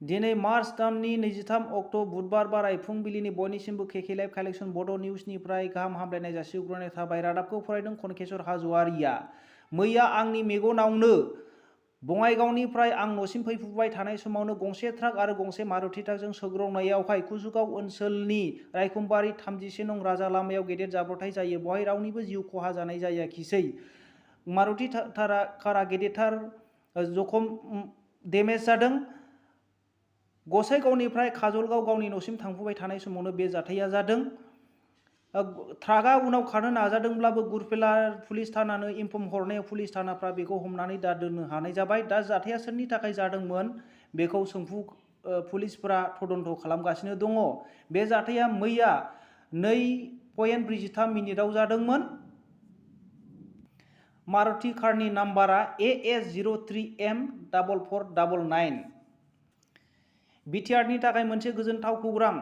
दिनै मार्च दाननि 23 अक्ट' बुधबार बाराय फुंबिलिनि बयनिसिमबो केके लाइभ कालेक्शन बड' निउजनिफ्राय गाहाम हामलायनाय जासिहरग्रोनाय थाबाय। रादाबखौ फरायदों खनकेश्वर हाज'वारिया। मैया आंनि मेगनावनो बङाइगावनिफ्राय आं न'सिम फैफुबाय थानाय समावनो गंसे ट्राक आरो गंसे मारुति ट्राकजों सौग्रावनायावहाय कुजुगाव ओनसोलनि रायखमबारि 31 नं राजा लामायाव गेदेर जाब्रबथाय जायो। बेवहाय रावनिबो जिउ खहा जानाय जायाखिसै। मारुति कारा गेदेरथार जखम डेमेज जादों। गसाइगावनिफ्राय काजलगाव गावनि न'सिम थांफुबाय थानाय समावनो बे जाथाया जादों। ट्राकआ उनाव खारनो नाजादोंब्लाबो गुरपेला पुलिस थानानो इनफर्म हरनायाव पुलिस थानाफ्रा बेखौ हमनानै दा दोननो हानाय जाबाय। दा जाथाया सोरनि थाखाय जादोंमोन बेखौ पुलिसफोरा तदन्त खालामगासिनो दङ। बे जाथाया मैया 2:43 जादोंमोन। मारुति कारनि नाम्बारा AS03M4499। बिटिआरनि थाखाय मोनसे गोजोनथाव खौरां।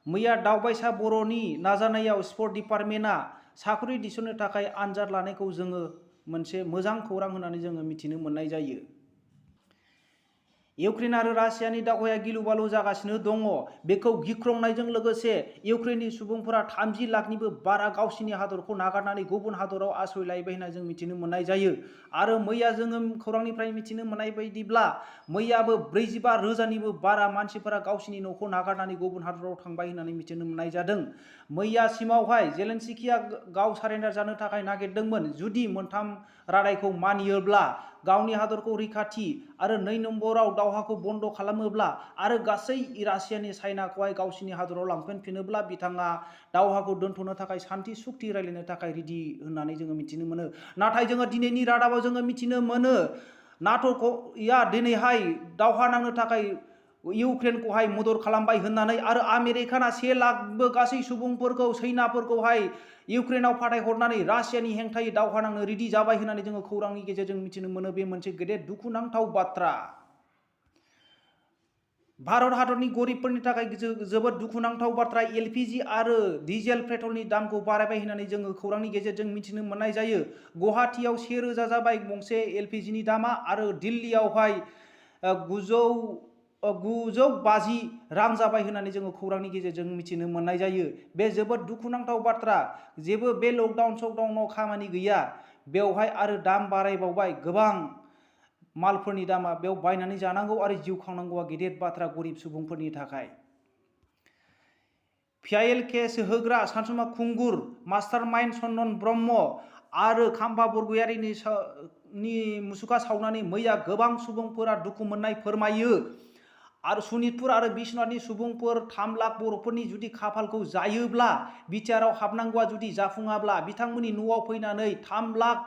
मैया दावबायसा बर'नि नाजानायाव स्पर्ट डिपार्टमेन्टआ साख्रि थिसननो थाखाय आनजाद लानायखौ जोङो मोनसे मोजां खौरां होननानै जोङो मिथिनो मोननाय जायो। इउक्रेन आरो रासियानि दावहाया गिलु बालु जागासिनो दङ। बेखौ गिख्रंनायजों लोगोसे इउक्रेननि सुबुंफोरा 30 लाखनिबो बारा गावसिनि हादरखौ नागारनानै गुबुन हादराव आश्रय लायबाय होनना जों मिथिनो मोननाय जायो। आरो मैया जोङो खौरांनिफ्राय मिथिनो मोननाय बायदिब्ला मैयाबो 45,000निबो बारा मानसिफोरा गावसिनि न'खौ नागारनानै गुबुन हादराव थांबाय होननानै मिथिनो मोननाय जादों। मैयासिमावहाय जेलेनस्किया गाव सारेन्डार जानो थाखाय नागिरदोंमोन। जुदि मोनथाम रादायखौ मानियोब्ला गावनि हादरखौ रैखाथि आरो 2 नम्बराव दावहाखौ बन्द खालामोब्ला आरो गासै रासियानि चाइनाखौहाय गावसिनि हादराव लांफिनोब्ला बिथाङा दावहाखौ दोनथ'नो थाखाय शान्ति सुक्ति रायलायनो थाखाय रेडि होननानै जोङो मिथिनो मोनो। नाथाय जोङो दिनैनि रादाबाव जोङो मिथिनो मोनो नाट'या दिनैहाय दावहा नांनो थाखाय इउक्रेनखौहाय मदद खालामबाय होननानै आरो आमेरिकाना 1 लाखबो गासै सुबुंफोरखौ सैनाफोरखौहाय इउक्रेनाव फाथायहरनानै रासियानि हेंथायै दावहा नांनो रेडि जाबाय होननानै जोङो खौरांनि गेजेरजों मिथिनो मोनो। बे मोनसे गेदेर दुखुनांथाव बाथ्रा। भारत हादरनि गरिबफोरनि थाखाय जोबोद दुखुनांथाव बाथ्रा। एलपिजि आरो डिजेल पेट्रलनि दामखौ बारायबाय होननानै जोङो खौरांनि गेजेरजों मिथिनो मोननाय जायो। गुवाहाटीआव 1000 जाबाय गंसे एलपिजिनि दामा आरो दिल्लीयावहाय 950 रां जाबाय होननानै जोङो खौरांनि गेजेरजों मिथिनो मोननाय जायो। बे जोबोद दुखुनांथाव बाथ्रा। जेबो बे लकडाउन सकडाउनाव खामानि गैया। बेवहाय आरो दाम बारायबावबाय। गोबां मालफोरनि दामा बेयाव बायनानै जानांगौ आरो जिउ खांनांगौआ गेदेर बाथ्रा गरिब सुबुंफोरनि थाखाय। PILK होग्रा सानसुमा खुंगुर मास्टारमाइन्ड चन्दन ब्रह्म आरो खाम्फा बरगयारिनि मुसुखा सावनानै मैया गोबां सुबुंफोरा दुखु मोननाय फोरमायो। आरो सनितपुर आरो बिश्वनाथनि सुबुंफोर 3 लाख बर'फोरनि जुदि खाफालखौ जायोब्ला बिटिआरआव हाबनांगौआ जुदि जाफुङाब्ला बिथांमोननि न'आव फैनानै 3 लाख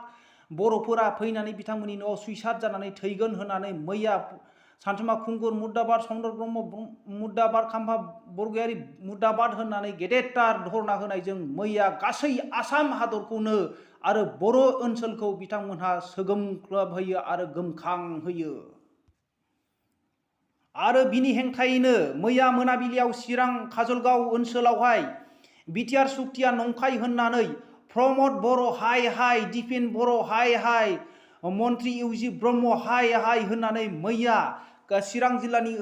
बर'फोरा फैनानै बिथांमोननि न'आव सुइसाइड जानानै थैगोन होननानै मैया सानसुमा खुंगुर मुर्दाबाद चन्द्र ब्रह्म मुर्दाबाद खाम्फा बरगयारि मुर्दाबाद होननानै गेदेरथार धरना होनायजों मैया गासै आसाम हादरखौनो आरो बर' ओनसोलखौ बिथांमोनहा सोगोमख्लोबहोयो आरो गोमखांहोयो। आरो बिनि हेंथायैनो मैया मोनाबिलियाव चिरां काजलगाव ओनसोलावहाय बिटिआर सुक्तिया नंखाय होननानै प्रमद बर' हाय हाय, दिपेन बर' हाय हाय, मन्त्रि इउजि ब्रह्म हाय हाय होननानै मैया चिरां जिल्लानि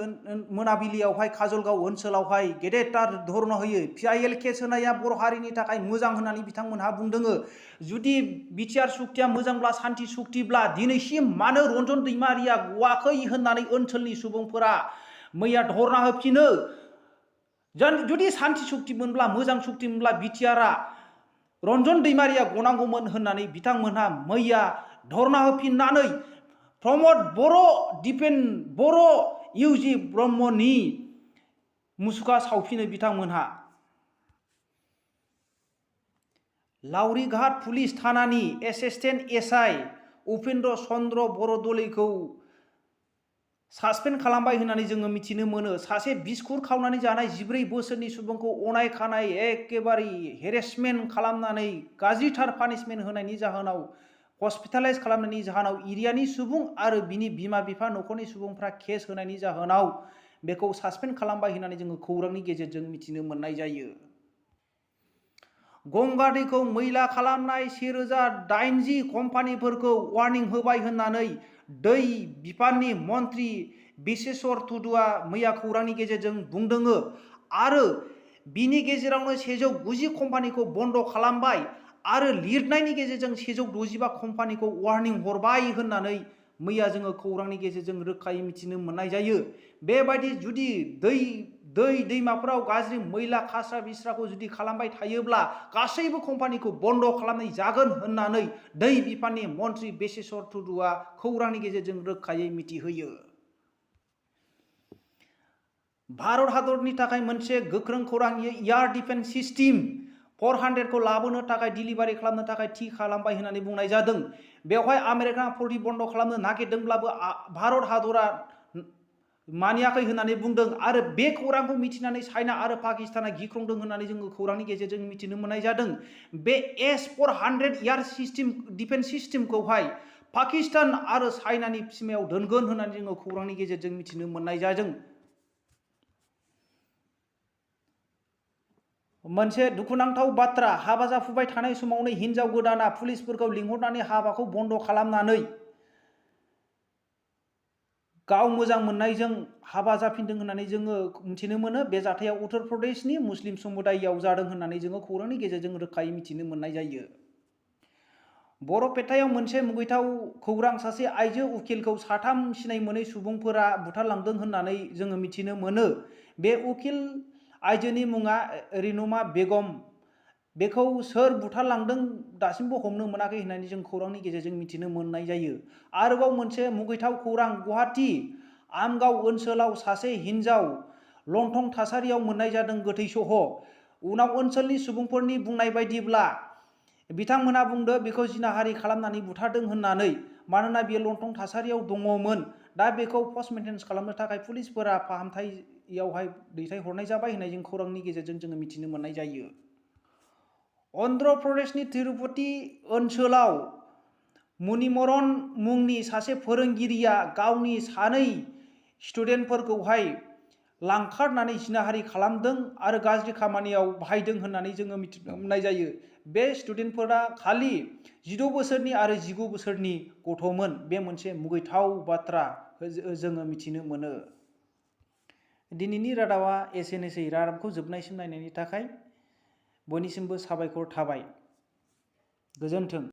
मोनाबिलियावहाय काजलगाव ओनसोलावहाय गेदेरथार धरना होयो। PILK सोनाया बर' हारिनि थाखाय मोजां होननानै बिथांमोनहा बुंदों। जुदि बिटिआर सुक्तिया मोजांब्ला शान्ति सुक्तिब्ला दिनैसिम मानो रन्जन दैमारिया गवाखै होननानै ओनसोलनि सुबुंफोरा मैया धरना होफिनो। जुदि शान्ति सुक्तिमोनब्ला मोजां सुक्तिमोनब्ला बिटिआरआ रन्जन दैमारिया गनांगौमोन होननानै बिथांमोनहा मैया धरना होफिननानै प्रमद बर', दिपेन बर', इउजि ब्रह्मनि मुसुखा सावफिनो बिथांमोनहा। लावरिघाट पुलिस थानानि एसिस्टेन्ट SI उपेन्द्र चन्द्र बरदলৈखौ सासपेन्ड खालामबाय होननानै जोङो मिथिनो मोनो। सासे बिस्कुट खावनानै जानाय 14 बोसोरनि सुबुंखौ अनाय खानाय एखेबारे हेरेसमेन्ट खालामनानै गाज्रिथार पानिशमेन्ट होनायनि जाहोनाव हस्पिटालाइज खालामनायनि जाहोनाव एरियानि सुबुं आरो बिनि बिमा बिफा न'खरनि सुबुंफ्रा केस होनायनि जाहोनाव बेखौ सासपेन्ड खालामबाय होननानै जोङो खौरांनि गेजेरजों मिथिनो मोननाय जायो। गंगा दैखौ मैला खालामनाय 1080 कम्पानिफोरखौ वार्निं होबाय होननानै दै बिफाननि मन्त्रि बिसेसर तुदुआ मैया खौरांनि गेजेरजों बुंदोङो आरो बिनि गेजेरावनो 190 कम्पानिखौ बन्द खालामबाय आरो लिरनायनि गेजेरजों 165 कम्पानिखौ वार्निं हरबाय होननानै मैया जोङो खौरांनि गेजेरजों रोखायै मिथिनो मोननाय जायो। बेबायदि जुदि दैमाफोराव गाज्रि मैला खास्रा बिस्राखौ जुदि खालामबाय थायोब्ला गासैबो कम्पानिखौ बन्द खालामनाय जागोन होननानै दै बिफाननि मन्त्रि बिसेसर तुदुआ खौरांनि गेजेरजों रोखायै मिथिहोयो। भारत हादरनि थाखाय मोनसे गोख्रों खौरां एयार डिफेन्स सिस्टेम 400 को लाबोनो थाखाय डिलिभारि खालामनो थाखाय थि खालामबाय होननानै बुंनाय जादों। बेवहाय आमेरिका बन्द खालामनो नागिरदोंब्लाबो भारत हादरा मानियाखै होननानै बुंदों आरो बे खौरांखौ मिथिनानै चाइना आरो पाकिस्ताना गिख्रंदों होननानै जोङो खौरांनि गेजेरजों मिथिनो मोननाय जादों। बे S-400 एयार सिस्टेम डिफेन्स सिस्टेमखौहाय पाकिस्तान आरो चाइनानि सिमायाव दोनगोन होननानै जोङो खौरांनि गेजेरजों मिथिनो मोननाय जादों। मोनसे दुखुनांथाव बाथ्रा, हाबा जाफुबाय थानाय समावनो हिनजाव गोदाना पुलिसफोरखौ लिंहरनानै हाबाखौ बन्द खालामनानै गाव मोजां मोननायजों हाबा जाफिनदों होननानै जोङो मिथिनो मोनो। बे जाथाया उत्तर प्रदेशनि मुस्लिम समुदायाव जादों होननानै जोङो खौरांनि गेजेरजों रोखायै मिथिनो मोननाय जायो। बरपेटायाव मोनसे मुगैथाव खौरां, सासे आइजो उकिलखौ 3 सिनाय मोनै सुबुंफोरा बुथारलांदों होननानै जोङो मिथिनो मोनो। बे उकिल आइजोनि मुङा रिनुमा बेगम। बेखौ सोर बुथारलांदों दासिमबो हमनो मोनाखै होननानै जों खौरांनि गेजेरजों मिथिनो मोननाय जायो। आरोबाव मोनसे मुगैथाव खौरां, गुवाहाटी आमगाव ओनसोलाव सासे हिनजाव लंथं थासारियाव मोननाय जादों गोथै सह। उनाव ओनसोलनि सुबुंफोरनि बुंनाय बायदिब्ला बिथांमोना बुंदों बेखौ जिनाहारि खालामनानै बुथारदों होननानै, मानोना बियो लंथं थासारियाव दङमोन। दा बेखौ पस्टमर्टेम खालामनो थाखाय पुलिसफोरा फाहामथायावहाय दैथायहरनाय जाबाय होननाय जों खौरांनि गेजेरजों जोङो मिथिनो मोननाय जायो। अन्ध्र प्रदेशनि तिरुपति ओनसोलाव मुनिमरन मुंनि सासे फोरोंगिरिया गावनि 2 स्टुडेन्टफोरखौहाय लांखारनानै जिनाहारि खालामदों आरो गाज्रि खामानियाव बाहायदों होननानै जोङो मिथिनो मोननाय जायो। बे स्टुडेन्टफोरा खालि 16 बोसोरनि आरो 19 बोसोरनि गथ'मोन। बे मोनसे मुगैथाव बाथ्रा जोङो मिथिनो मोनो। दिनैनि रादाबा एसेनोसै। रादाबखौ जोबनायसिम नायनायनि थाखाय बयनिसिमबो साबायखर थाबाय। गोजोन्थों।